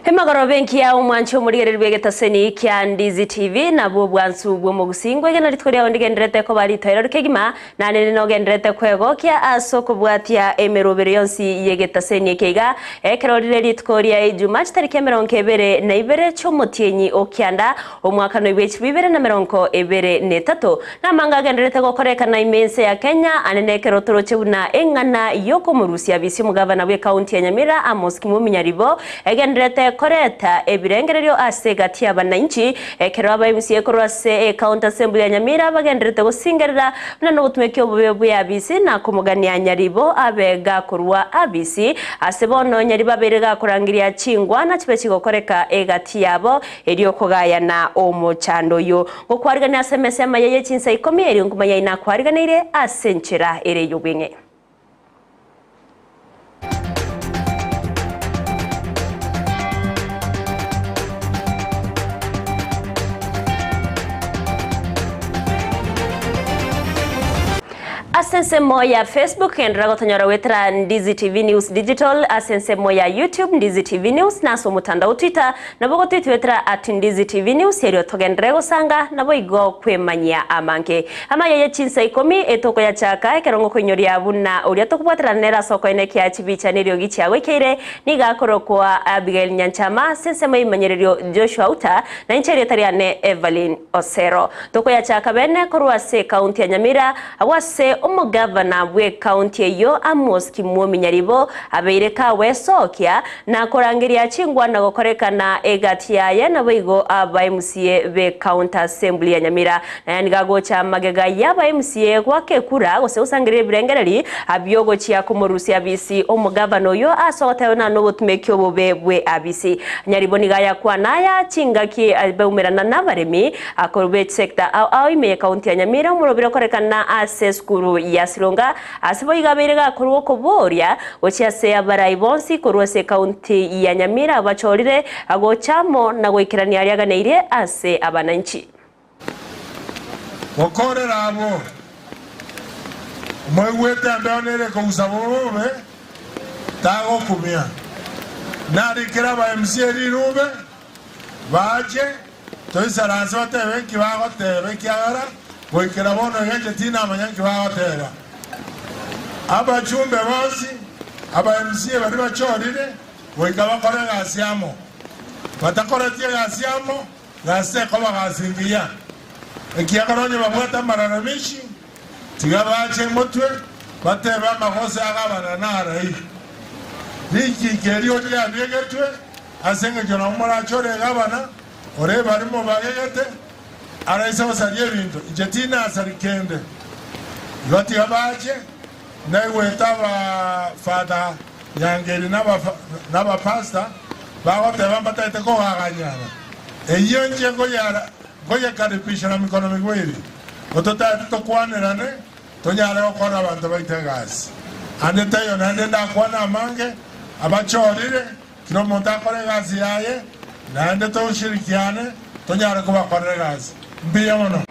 Emagoroba enkiya omwanche omorigereria bw'egetaseni kia Ndizi TV nabwo obwansu bw'omogusii ngwegena rituko riao ndigenderete koba ritoereru kegima na nere nogenderete kwegokia ase okobwatia emerobero yonsi y'egetaseni eke iga ekero rire rituko ria Ijuma chitariki emerongo ebere na ibere chi'omotienyi o kianda omwakano bwe 2023 Namanga agendererete gokorekana ime ense ya Kenya, ande nekero toroche buna eng'ana y'okomorusia abisi omogavana bw'ekaunti ya Nyamira Amos Kimumi Nyaribo egendererete koreta ebirengererio ase egati y'abanainchi ekero aba MCA korwa ase ekaunti assembly ya Nyamira bagendererete gosingerera buna nogotumeka obobe bw'eabisi na komogania Nyaribo abe gakorwa abisi ase bono Nyaribo abeire gakorangeria chingwana chibe chigokoreka egati yabo erio kogayana omochando oyo. Gokwarigania ase emesa y'amaya ye chinsa ikomi, erio nkomanya inakwariganeire ase enchera ere y'obweng'e. Ase ensemo ya Facebook genderera gotonyora goetera Ndizi TV News Digital, ase ensemo ya YouTube Ndizi TV News, na ase omotandao Twitter Nabo gotwetwetera at Ndizi TV News erio togenderere gosanga naboigo kwemanyia amange. Amaya ye chinsa ikomi etokoyachaka ekero ngokoinyoria buna oria tokobwaterana nere ase okoenekia chibicha neriogi chiagoikeire nigo akorokwa Abigail Nyanchama ase ensemo y'ebimanyererio Joshua Outa na inche erieta riane Evelyn Osero. Tokoyachaka bene korwa ase ekaunti ya Nyamira agwo ase omogavana bw'ekaunti eyio Amos Kimwomi Nyaribo abeire kawesokia Na korangeria chingwana gokorekana egati yaye naboigo aba MCA be County Assembly ya Nyamira. Naye nigo agocha magega y'aba MCA goaka ekura gose gosangereria ebirengereri biogochia komorusia abisi omogavana oyio ase ogotebana nobotumeki obobe bwe abisi. Nyaribo nigo ayakwana aya chingaki baumerana nabaremi akorwa be chisector ao ao ime ye county ya Nyamira omorobire okorekana ase esukuru ya Sironga Ase boigo abeire gakorwa okoboria gochia ase abarai bonsi korwa ase ekaunti ya Nyamira abachorire gocha amo na goikerania aria aganeirie ase abananchi. Gokorera abwo moigwete embeo nere ekogusa bobe, tagokumia. Narikere aba MCA rirube, bache toisaranse batebe nki bagoteba, ekiagera goikera bono iga inche tinamanya nki bagoteba. Abachumbe bonsi, aba MCA baria bachorire, goika bakore egasi amo. Batakoreti egasi amo, gasi tekoba gasi engiya, ekiagera onye babwate amalalamishi, tiga bache motwe batebe amagoso agabana narai. Richiiko erio riabegetwe ase engencho nabo morachore egabana, ore baria mobagegete, araise gosaria ebinto, inche tinasari kende. Igo tiga bache, naigwete abafather Nyangeri na abapastor bagoteba mbatagete kogaganyana. Eyio inche nkoyekaribisha na mikono migweri, gototagete tokwanerane tonyare gokora abanto baito egasi. Ande taiyo naende ndakwane amange, abachorire, kera omonto akore egasi yaye, naende toshirikiane tonyare kobakorera egasi. Mbuya mono.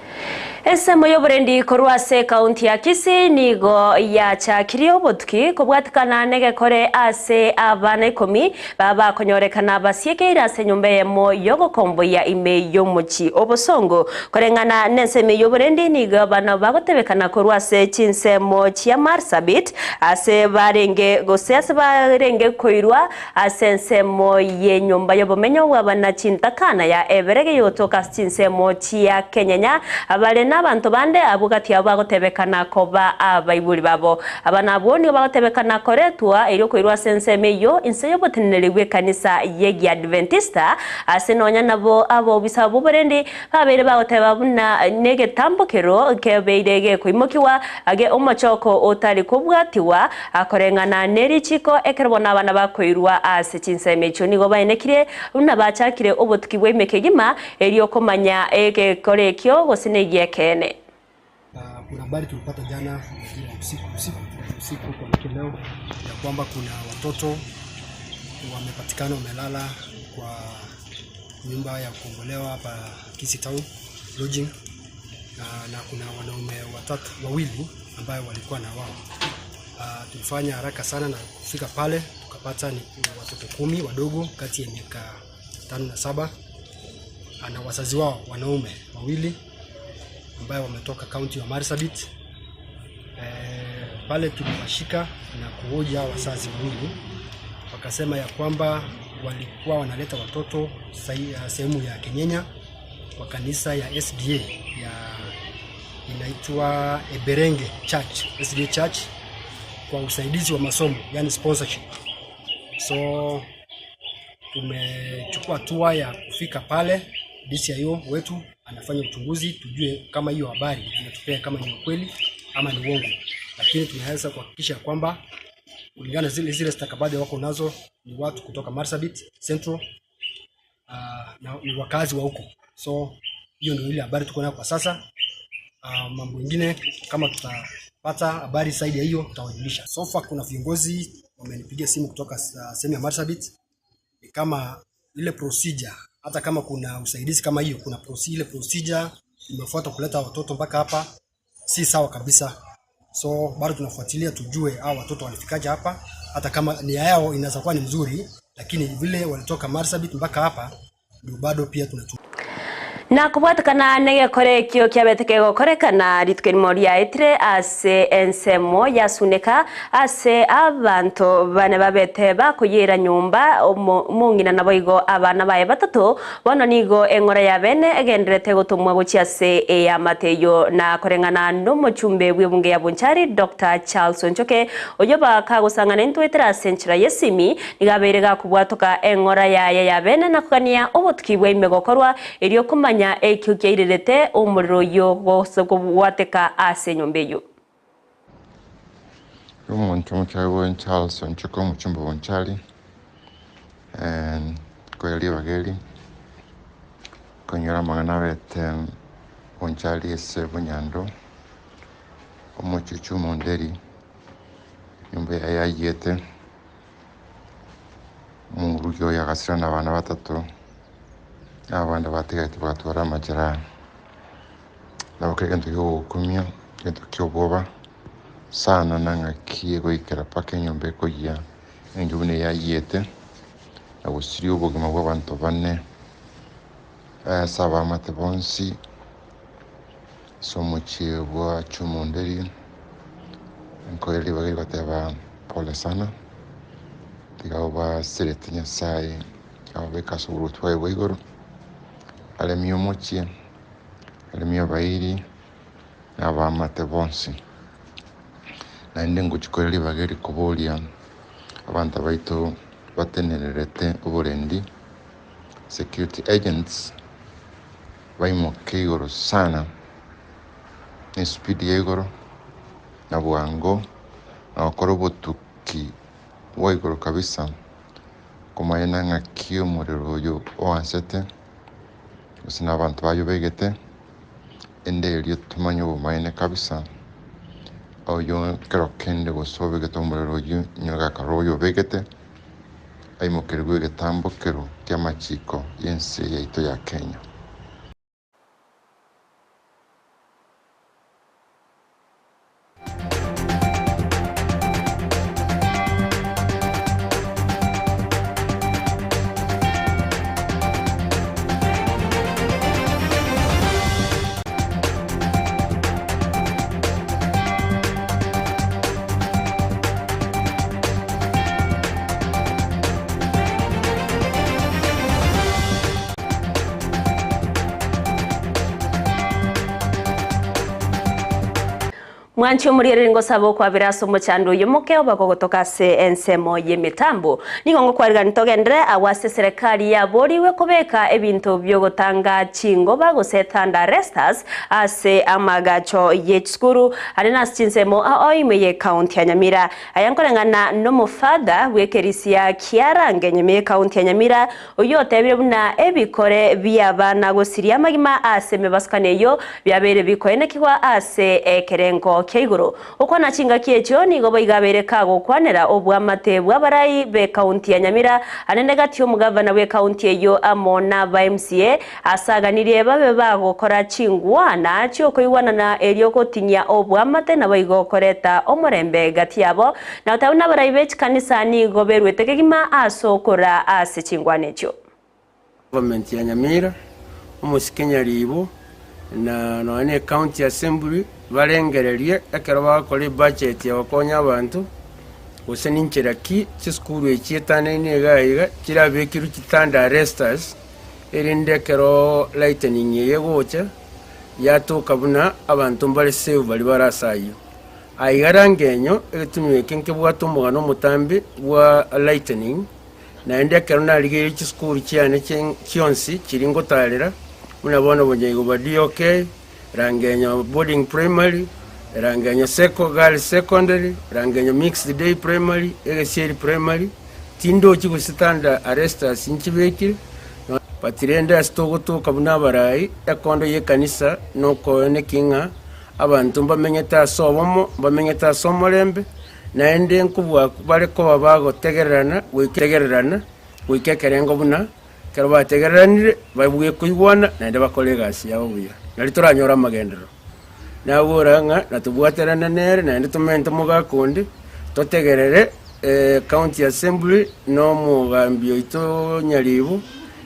Ensemo y'oborendi korwa ase ekaunti ya Kisii nigo yachakirie obotuki kobwatikana negekore ase abana ikomi babakonyorekana basiekeire ase enyomba eyemo y'ogokomboyia ime y'omochie obosongo. Koreng'ana nensemo y'oborendi nigo abana bagotebekana korwa ase chinsemo chia Marsabit ase barenge gose ase barenge koirwa Ase ensemo y'enyomba y'obomenyo bw'abana chintakana ya eberege yotoka ase chinsemo chia kenyenya, bare nabanto bande abwo gati yabo bagotebekana koba abaibori babo. Abana abwo nigo bagotebekana koretwa erio koirwa ase ensemo eyio inse y'oboteneneri bw'ekanisa y'Egiadventista, ase nonya nabo abobisa b'oborendi babeire bagoteba buna negetambokero kebeire gekoimokigwa age omochoko otari kobwatigwa Akoreng'ana ne richiiko, ekero bono abana bakoirwa ase chinsemo echio nigo baenekirie buna bachakire obotuki bwa ime kegima, erio komanya egekore ekio gose negi'ekeene. Kuna habari tulipata jana majira ya usiku usiku usiku kuamkia leo ya kwamba kuna watoto wamepatikana wamelala kwa nyumba ya kukombolewa hapa Kisii Town lodging na, na kuna wanaume watatu wawili ambayo walikuwa na wao. Tulifanya haraka sana na kufika pale tukapata ni watoto kumi wadogo kati ya miaka tano na saba na wazazi wao wanaume wawili ambayo wametoka kaunti ya Marsabit. Pale tuliwashika na kuhoja wazazi wawili, wakasema ya kwamba walikuwa wanaleta watoto sehemu ya Kenyenya kwa kanisa ya SDA ya inaitwa Eberenge Church, SDA Church kwa usaidizi wa masomo, yani sponsorship. So tumechukua hatua ya kufika pale, DCIO wetu anafanya uchunguzi tujue kama hiyo habari anatupea kama ni ukweli ama ni uongo, lakini tunaweza kuhakikisha kwamba kulingana zile zile stakabadhi wako nazo ni watu kutoka Marsabit Central, na ni wakazi wa huko. So hiyo ndio ile habari tuko nayo kwa sasa. Mambo mengine kama tutapata habari zaidi ya hiyo tutawajulisha. So far kuna viongozi wamenipigia simu kutoka sehemu ya Marsabit, ni kama ile procedure, hata kama kuna usaidizi kama hiyo, kuna ile procedure imefuata kuleta watoto mpaka hapa si sawa kabisa. So bado tunafuatilia tujue hao watoto walifikaje hapa, hata kama nia yao inaweza kuwa ni mzuri, lakini vile walitoka Marsabit mpaka hapa ndio bado pia tunachunguza. Na kobwatekana negekore ekio kiabete kegokorekana rituko erimo riaetire ase ensemo yasuneka ase abanto bane babete bakoyera nyomba omong'ina nabo igo abana baye batato bono nigo eng'ora ya bene egenderete gotomwa gochia ase eyamate eyo na koreng'ana nomochumbe bwa ebunge ya Bonchari Dr. Charles Onchoke oyo bakagosang'ana intwetera ase enchera ya esimi niga abeire gakobwatoka eng'ora yaye ya bene na kogania obotuki bwa ime gokorwa erio komanya ekio kiairerete omorero oyo gose kobwateka ase enyomba eyo. Omonto omochari bwa Charles Onchoke omochumba Bonchari koya ribaga eri konyora amang'ana abete Bonchari ase Bonyando omochuchu omonderi nyomba yaye yaiyete omorugi oyo agasira na abana batato abande batigarete bagatwara amajeraha nabo kera egento kiogokumia egento kia obwoba sana nang'aki egoikera mpaka enyomba ekoyia eng'encho buna yaiyete na gosiria obogima bwa abanto bane ase abamate bonsi ase omochie bwa Chumunderi nkoira ribaga rigoteba pole sana tiga obasirete Nyasaye ababeke ase oboruoti bwaye bwa igoro aremie omochie aremie abairi na abamate bonsi naende ngochikora ribaga erikoboria abanto baito batenererete oborendi security agents baimoke igoro sana na espeed ya igoro na bwango na gokora obotuki bwa igoro kabisa komanya ng'aki omorero oyo oansete gose na abanto bayo baigete ende erio tomanye obomaene kabisa oyo ekero kende gose obegete omorero oywo nyora oyo obegete aimokerigwe egetambokero kia amachiko ya ense yaito ya Kenya. Mwanchi omoriereri ngosaba okwabera ase omochando oyo moke obagogotoka ase ensemo y'emitambo nigo ngokwarigani togendere agwo ase serikali yaboriwe kobeka ebinto biogotanga chingoba gose thunder arresters ase amagacho y'echisukuru are nase chinsemo ao ime ye county ya Nyamira aya nkoreng'ana nomofada bw'ekerisia kiarange nyuma ye county ya Nyamira oyo otebire buna ebikore biabana gosiria amagima ase emebasukano eyo biabeire bikoenekigwa ase ekerengo kia igoro. Gokwana chingaki echio nigo boigo abeire kagokwanera oboamate bw'abarai b'ekaunti ya Nyamira anene gati omogavana bw'ekaunti eyio amo naba MCA asaganirie babe bagokora chingwana chiokoigwanana erio gotinyia oboamate naboigo koreta omorembe gati yabo na goteba buna abarai be chikanisa nigo beruete kegima ase okora ase chingwana echio. Government ya Nyamira, omosike Nyaribo, na nonya ne County Assembly barengererie ekero bagokora ebudget ya gokonya abanto, gose ninchera ki chisukuru echi chietanaine iga iga chirabekerwe chitanda arresters, erinde ekero lightening eye egocha, yatoka buna abanto mbare safe baria bare ase ayio. Aiga rangenyo, egetunwa eke nkebwate omogano omotambe bwa lightening, Naende ekero narigereire chisukuru chiane chionsi chiria ngotaarera, buna bono Bonyaigo ba DOK, Rangenyo Boarding Primary, Rangenyo Seko Girls Secondary, Rangenyo Mixed Day Primary, Egesieri Primary, tindochi gose tanda arresters nchibekire, but rende ase togotoka buna abarai, ekondo y'ekanisa nokoenekia ng'a abanto mbamenyete ase obomo, mbamenyete ase omorembe, Naende nkobua bare koba bagotegererana goika tegererana goika ekerengo buna ekero bategereranire babue koigwana naende bakore egasi yabo buya, nario toranyore amagenderero. Nabora ng'a natobwaterane nere naende tomente omogaka onde, totegerere county assembly na omogambi oito Nyaribo,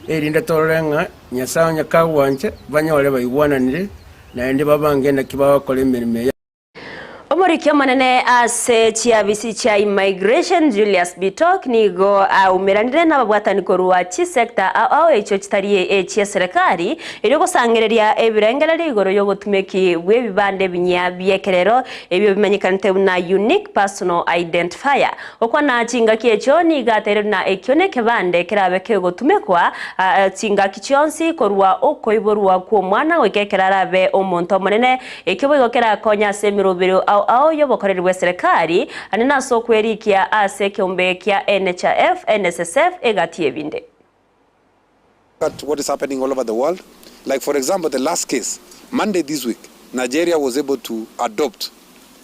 erinde torore ng'a Nyasae onye kagwancha banyore baigwananire naende babange naki bagokora emeremo eye. Omoriki omonene ase chiabisi chia Immigration Julius Bitok nigo aumeranire nababwatani korwa chisector ao ao echio chitari echie serekari erio gosangereria ebirengererio igoro y'obotumeki bw'ebibande ebinyia bi'ekerero ebio bimanyekanete buna Unique Personal Identifier. Gokwana chingaki echio nigo ateire buna ekio nekebande kerabe kegotumekwa chingaki chionsi korwa okoiborwa kw'omwana goika ekero arabe omonto omonene Ekio boigo kerakonye ase emeroberio ao ao y'obokoreri bw'eserekari, ande nase okwerikia ase ekeombe kia NHIF, NSSF, egati y'ebinde. At what is happening all over the world like for example the last case Monday this week Nigeria was able to adopt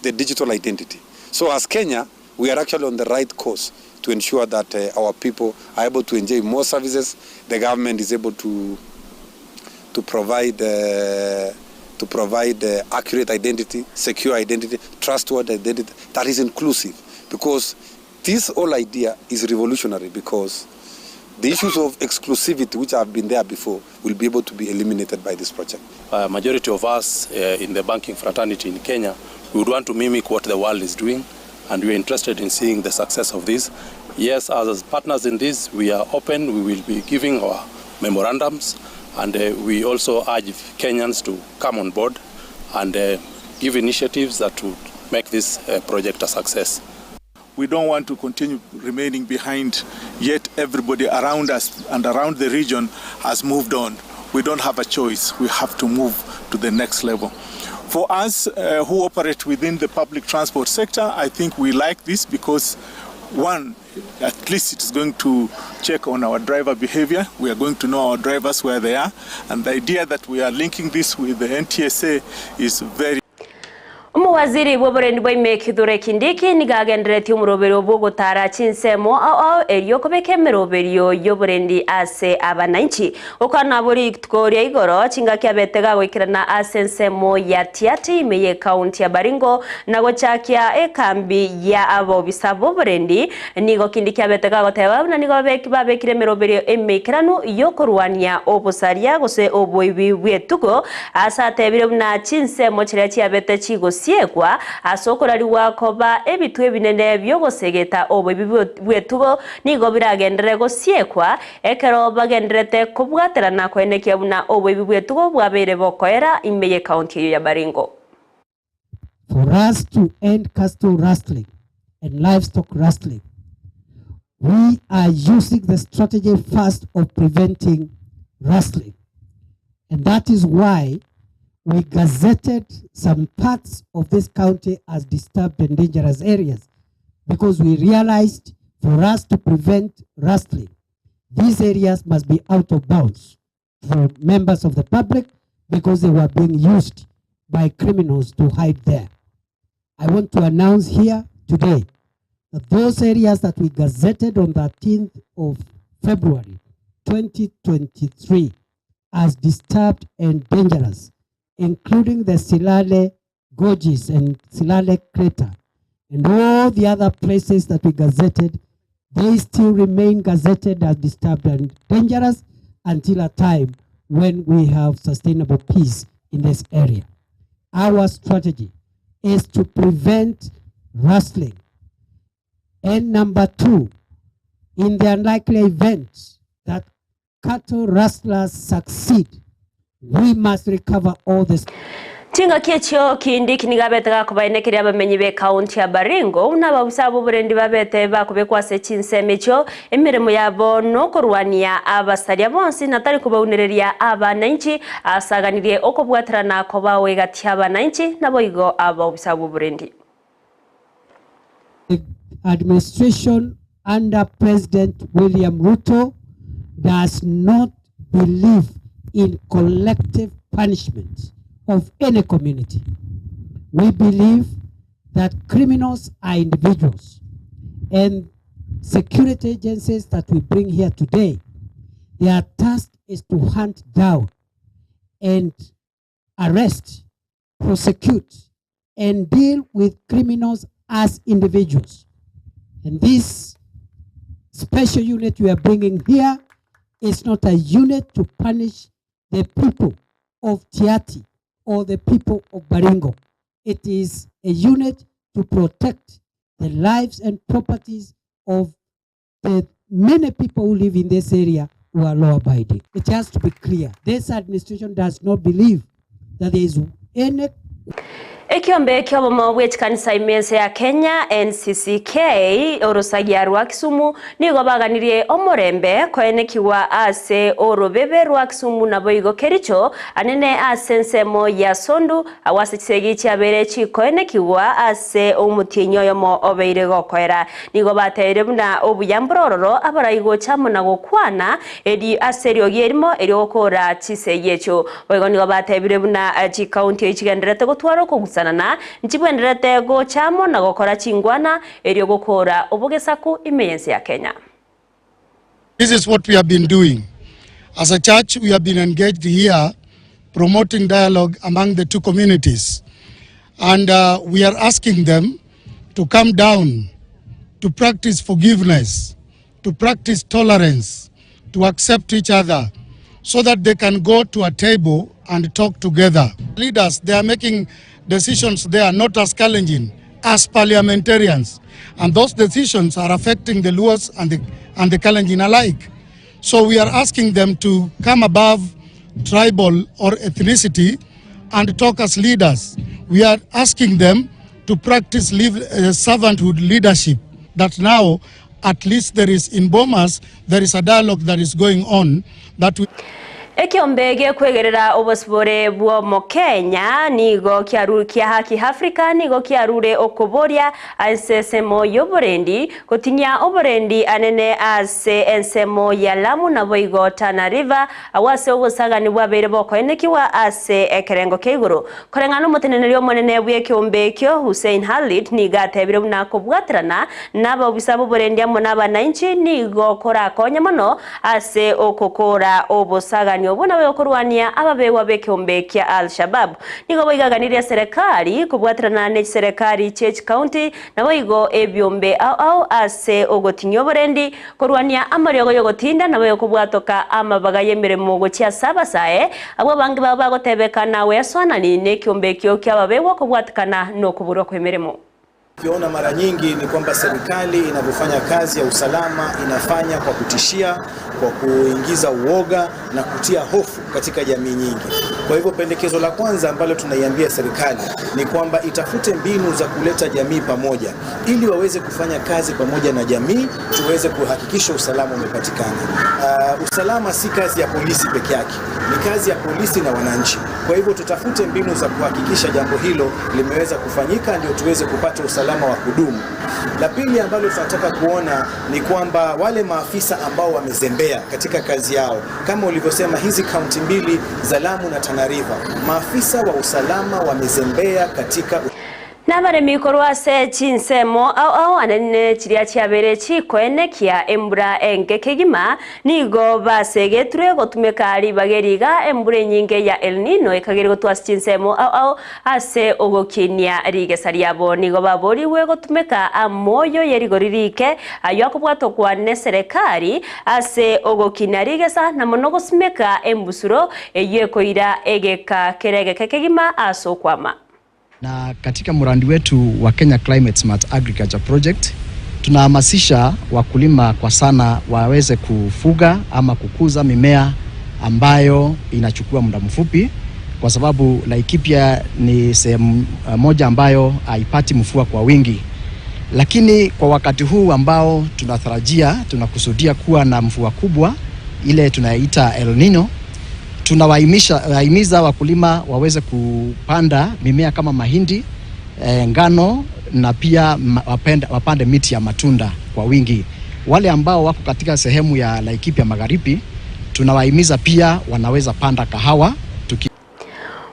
the digital identity so as Kenya we are actually on the right course to ensure that our people are able to enjoy more services, the government is able to to provide to provide accurate identity, secure identity, trustworthy identity that is inclusive because this whole idea is revolutionary because the issues of exclusivity which have been there before will be able to be eliminated by this project. Majority of us in the banking fraternity in Kenya, we would want to mimic what the world is doing and we are interested in seeing the success of this. Yes, as partners in this, we are open, we will be giving our memorandums and we also urge Kenyans to come on board and give initiatives that would make this project a success. We don't want to continue remaining behind, yet everybody around us and around the region has moved on. We don't have a choice. We have to move to the next level. For us who operate within the public transport sector, I think we like this because, one, at least it is going to check on our driver behavior. We are going to know our drivers where they are. And the idea that we are linking this with the NTSA is very Omowaziri bw'oborendi bwa ime Kithure Kindiki nigo agenderetie omoroberio bw'ogotara chinsemo ao ao erio kobeka emeroberio y'oborendi ase abanainchi. Gokwana abwo rituko ria igoro chingaki abete gagoikerana ase ensemo ya Tiaty ime y'ekaunti ya Baringo na gochakia ekambi ya abobisa b'oborendi nigo Kindiki abete gagoteba buna nigo babekire emeroberio emeikeranu y'okorwania obosaria gose oboibi bw'etugo Ase atebire buna chinsemo chiria chiabete chigosiekwa ase okorarigwa koba ebitwe ebinene bi'ogosegeta oboibi bw'etugo nigo biragenderere gosiekwa, ekero bagendererete kobwaterana koenekia buna oboibi bw'etugo bwabeire bokoera ime y'ekaunti eyio ya Baringo. For us to end cattle rustling and livestock rustling, we are using the strategy first of preventing rustling. And that is why we gazetted some parts of this county as disturbed and dangerous areas, because we realized for us to prevent rustling, these areas must be out of bounds for members of the public because they were being used by criminals to hide there. I want to announce here today that those areas that we gazetted on 13th of February 2023 as disturbed and dangerous, including the Silale Gorges and Silale Crater and all the other places that we gazetted, they still remain gazetted as disturbed and dangerous until a time when we have sustainable peace in this area. Our strategy is to prevent rustling. And number two, in the unlikely event that cattle rustlers succeed, we must recover all the Chingaki echio Kindiki nigo abete gakobaenekeria abamenyi b'ekaunti ya Baringo buna ababusa b'oborendi babete bakobekwa ase chinsemo echio emeremo yabo nokorwania abasaria bonsi na tari kobaunereria abanainchi asaganirie okobwaterana kobao egati y'abanainchi naboigo abaobisa b'oborendi. The administration under President William Ruto does not believe in collective punishment of any community. We believe that criminals are individuals and security agencies that we bring here today, their task is to hunt down and arrest, prosecute, and deal with criminals as individuals. And this special unit we are bringing here is not a unit to punish the people of Tiaty or the people of Baringo. It is a unit to protect the lives and properties of the many people who live in this area who are law abiding. It has to be clear. This administration does not believe that there is any Ekiombe ki'obomo bwe chikanisa ime ense ya Kenya, NCCK, orosagia rwa Kisumu nigo baganirie omorembe koenekigwa ase orobebe rwa Kisumu naboigo Kericho anene ase ensemo ya Sondu agwo ase chisegi chiabeire chikoenekigwa ase omotienyi oyomo obeire gokoera. Nigo bateire buna obuya mborororo abarai gocha amo na gokwana eri ase eriogi erimo erio gokora chisegi echio. Boigo nigo batebire buna chikaunti echi chigendererete gotwara okogusanana, nchibwenerete gocha amo na gokora chingwana erio gokora obogesaku ime y'ense ya Kenya. This is what we have been doing. As a church, we have been engaged here promoting dialogue among the two communities. And uh, we are asking them to come down, to practice forgiveness, to practice tolerance, to accept each other, so that they can go to a table and talk together. Leaders, they are making decisions there, not as Kalenjin, as parliamentarians. And those decisions are affecting the Luos and the, and the Kalenjin alike. So we are asking them to come above tribal or ethnicity and talk as leaders. We are asking them to practice live, uh, servanthood leadership that now at least there is in Bomas, there is a dialogue that is going on that we Ekiombe gekwegerera obosibore bw'Omokenya nigo kiaru kia Haki Africa nigo kiarure okoboria ase ensemo y'oborendi gotinyia oborendi anene ase ensemo ya Lamu naboigo Tana River agwo ase obosagani bwabeire bokoenekiwa ase ekerengo kia igoro. Koreng'ana omoteneneri omonene bw'ekeombe ekio Hussein Khalid nigo atebire buna kobwaterana nabobisa b'oborendi amo nabanainchi nigo korakonye mono ase okokora obosagani obwo nabe okorwania ababegwa b'ekeombe kia Al-Shabaab. Nigo boigaganirie eserekari kobwaterana ne chiserekari chie chikaunti naboigo ebiombe ao ao ase ogotinyia oborendi, korwania amariogo y'ogotinda naboigo kobwatoka amabaga y'emeremo gochia ase abasae, abwo abange babo bagotebekana gwesoanani nekiombe ekio ki'ababegwa kobwatekana nokoborwa kw'emeremo. Tukiona mara nyingi ni kwamba serikali inavyofanya kazi ya usalama inafanya kwa kutishia, kwa kuingiza uoga na kutia hofu katika jamii nyingi. Kwa hivyo pendekezo la kwanza ambalo tunaiambia serikali ni kwamba itafute mbinu za kuleta jamii pamoja ili waweze kufanya kazi pamoja na jamii, tuweze kuhakikisha usalama umepatikana. Uh, usalama si kazi ya polisi peke yake, ni kazi ya polisi na wananchi. Kwa hivyo tutafute mbinu za kuhakikisha jambo hilo limeweza kufanyika, ndio tuweze kupata usalama wa kudumu. La pili ambalo tunataka kuona ni kwamba wale maafisa ambao wamezembea katika kazi yao, kama ulivyosema, hizi kaunti mbili za Lamu na Tana River, maafisa wa usalama wamezembea katika. Nabaremi korwa ase chinsemo ao ao anene chiria chiabeire chikoenekia embura enke kegima, nigo basegetrwe gotumeka ribaga eri iga embura enyinge ya El Nino ekageire gotwa ase chinsemo ao ao ase ogokinia rigesa riabo. Nigo baborigwe gotumeka amoyo ye rigori rike ayio akobwatokwa neserekari ase ogokinia rigesa na mono gosimeka embusuro eyio ekoira egeka kere egeke kegima ase okwama. Na katika mradi wetu wa Kenya Climate Smart Agriculture Project tunahamasisha wakulima kwa sana waweze kufuga ama kukuza mimea ambayo inachukua muda mfupi, kwa sababu Laikipia ni sehemu moja ambayo haipati mvua kwa wingi, lakini kwa wakati huu ambao tunatarajia tunakusudia kuwa na mvua kubwa ile tunaita El Nino, tunawahimiza wakulima waweze kupanda mimea kama mahindi, ngano na pia wapande miti ya matunda kwa wingi. Wale ambao wako katika sehemu ya Laikipia Magharibi tunawahimiza pia wanaweza panda kahawa.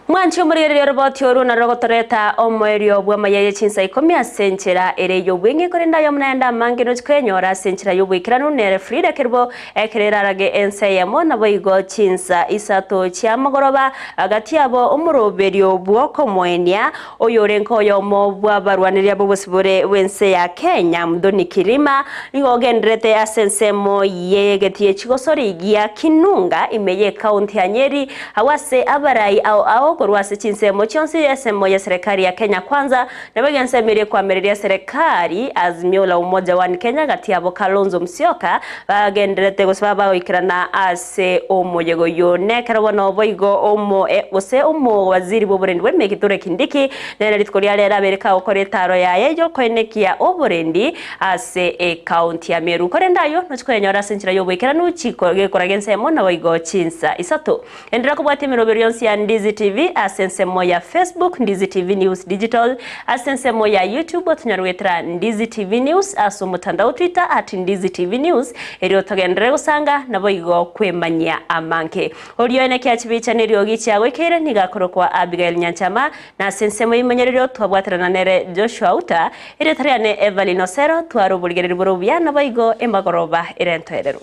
Mwanche omorigereria oroboti oru naro rogotoreta omoerio bw'amaya ye chinsa ikomi ase enchera ere y'obweng'e korende aye omonaende amange nochi koyenyora ase enchera y'oboikeranu nere Frida Kerubo ekero erarage ense eyemo naboigo chinsa isato chiamagoroba gati yabo omoroberio bw'okomoenia oyorenge oyomo bw'abarwaneria b'obosibore bw'ense ya Kenya Muthoni Kirima nigo ogenderete ase ensemo y'egetie chigosori gia Kinunga ime y'ecounty ya Nyeri Agwo ase abarai ao ao korwa ase chinsemo chionsi ensemo ya serikali ya Kenya Kwanza nabo egensemo eria ekoamereria serikali Azimio la Umoja One Kenya gati yabo Kalonzo Musyoka bagendererete gose baba bagoikerana ase omoyega oyio. Nekero bono boigo omo gose omowaziri bw'oborendi bw'eime Kithure Kindiki nere rituko ria rero abeire kagokora etaaro yaye y'okoenekia oborendi ase ecounty ya Meru. Korende ayio nochi koyenyora ase enchera y'oboikeranu chiko gekoraga ensemo naboigo chinsa isato. Enderera kobwatia emeroberi yonsi ya Ndizi TV ase ensemo ya Facebook, Ndizi TV News Digital, ase ensemo ya YouTube otonyare goetera Ndizi TV News, ase omotandao Twitter at Ndizi TV News, erio togenderere gosanga naboigo kwemanyia amange. Oria one kia chibicha na eriogi chiagoikeire nigo akorokwa Abigail Nyanchama, na ase ensemo y'ebimanyererio twabwaterana nere Joshua Uta, erieta riane Evelyn Osero, tware oborigereria bore obuya naboigo emagoroba ere entoereru.